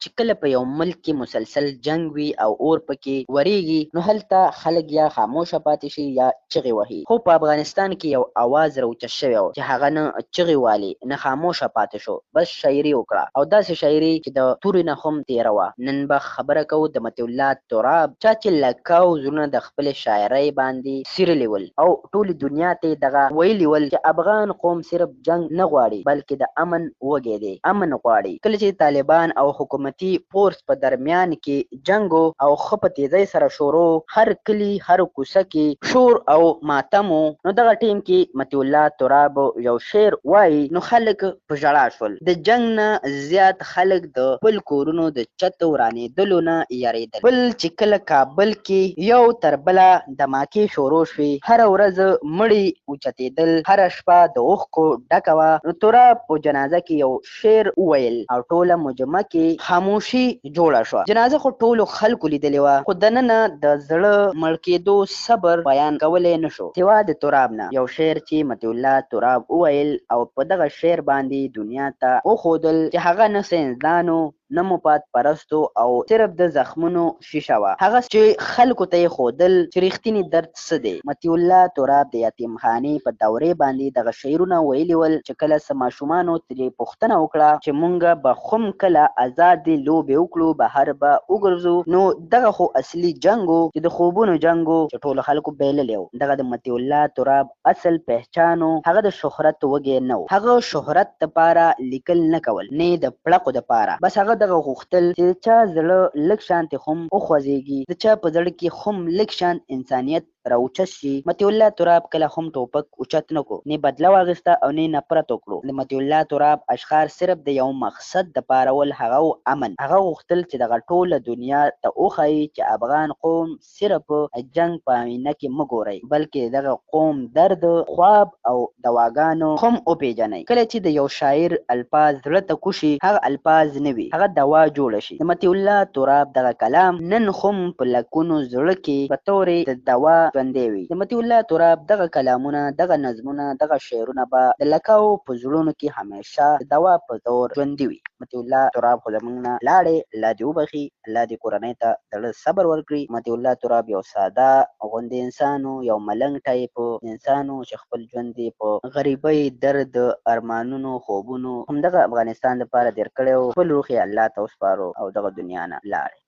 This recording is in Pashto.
چې کله په یو ملک کې مسلسل جنګ وي او اور پکې وریږي نو هلته خلک یا خاموشه پاتې شي یا چغې وهي، خو په افغانستان کې یو اواز راوچت شوی و چې هغه نه چغې والي نه خاموشه پاتې شو، بس شاعري وکړه او داسې شاعري چې د تورې نه هم تېره وه. نن به خبره کوو د مطیع الله تراب، چا چې لکاو زړونه د خپلې شاعرۍ باندې څیرلي ول او ټولې دنیا ته یې دغه ویلي ول چې افغان قوم صرف جنګ نه غواړي بلکې د امن وږی دی، امن غواړي. کله چې طالبان او حکومتي فورس په درمیان کې جنګ و او ښه په تیزۍ سره شروع، هر کلي هر کوڅه کې شور او ماتم و، نو دغه ټیم کې مطیع الله تراب یو شعر وايي نو خلک په ژړا شول. د جنګ نه زیات خلک د خپل کورونو د چت ورانیدلو نه یریدل. بل چې کله کابل کې یو تر بله دماکې شروع شوې، هره ورځ مړي اوچتیدل، هره شپه د اوښکو ډکه وه، نو تراب په جنازه کې یو شعر وویل او ټوله مجمع کې خاموشي جوړه شوه. جنازه خو ټولو خلکو لیدلې وه، خو دننه د زړه مړ کېدو صبر بیان کولی نه شو، سوا د تراب نه. یو شعر چې مطیع الله تراب وویل او په دغه شعر باندې دنیا ته وښودل چې هغه نه ساینسدان و، نه مفاد پرست و او صرف د زخمونو شیشه وه، هغه چې خلکو ته یې ښودل چې رښتینی درد څه دی. مطیع الله تراب د یتیم خانې په دورې باندې دغه شعرونه ویلي ول چې کله څه ماشومانو ترې پوښتنه وکړه چې مونږ به خوم کله ازادې لوبې وکړو، بهر به وګرځو، نو دغه خو اصلي جنګ و چې د خوبونو جنګ و چې ټولو خلکو بایللی و. دغه د مطیع الله تراب اصل پهچان و، هغه د شهرت وږی نه و، هغه شهرت دپاره لیکل نه کول، نه یې د پړقو دپاره، بس هغه دغه غوښتل چې د چا زړه لږ شانتې هم وخوځېږي، د چا په زړه کې هم لږ شان انسانیت راوچت شي. مطیع الله تراب کله هم ټوپک اوچت نه کړو، نه یې بدله واخیسته او نه یې نفرت وکړو. د مطیع الله تراب اشعار صرف د یو مقصد دپاره ول، هغه و امن. هغه غوښتل چې دغه ټوله دنیا ته وښایي چې افغان قوم صرف جنګ په آینه کې مه ګورئ، بلکې د دغه قوم درد، خواب او دواګانو هم وپېژنئ. کله چې د یو شاعر الفاظ زړه ته کوشي، هغه الفاظ نه وي، هغه دوا جوړه شي. د مطیع الله تراب دغه کلام نن هم په لکونو زړه کې په تورې د دوا ژوندی وي. د مطیع الله تراب دغه کلامونه، دغه نظمونه، دغه شعرونه به د لکاو په زړونو کې همېشه د دوا په طور ژوندي وي. مطیع الله تراب خو زمونږ نه لاړی، الله دې وبخښي، الله دې کورنۍ ته د زړه صبر ورکړي. مطیع الله تراب یو ساده غوندې انسان و، یو ملنګ ټایپ انسان و چې خپل ژوند یې په غریبۍ، درد، ارمانونو، خوبونو همدغه افغانستان لپاره تېر کړی و. خپل روح یې الله ته وسپارو او دغه دنیا نه لاړی.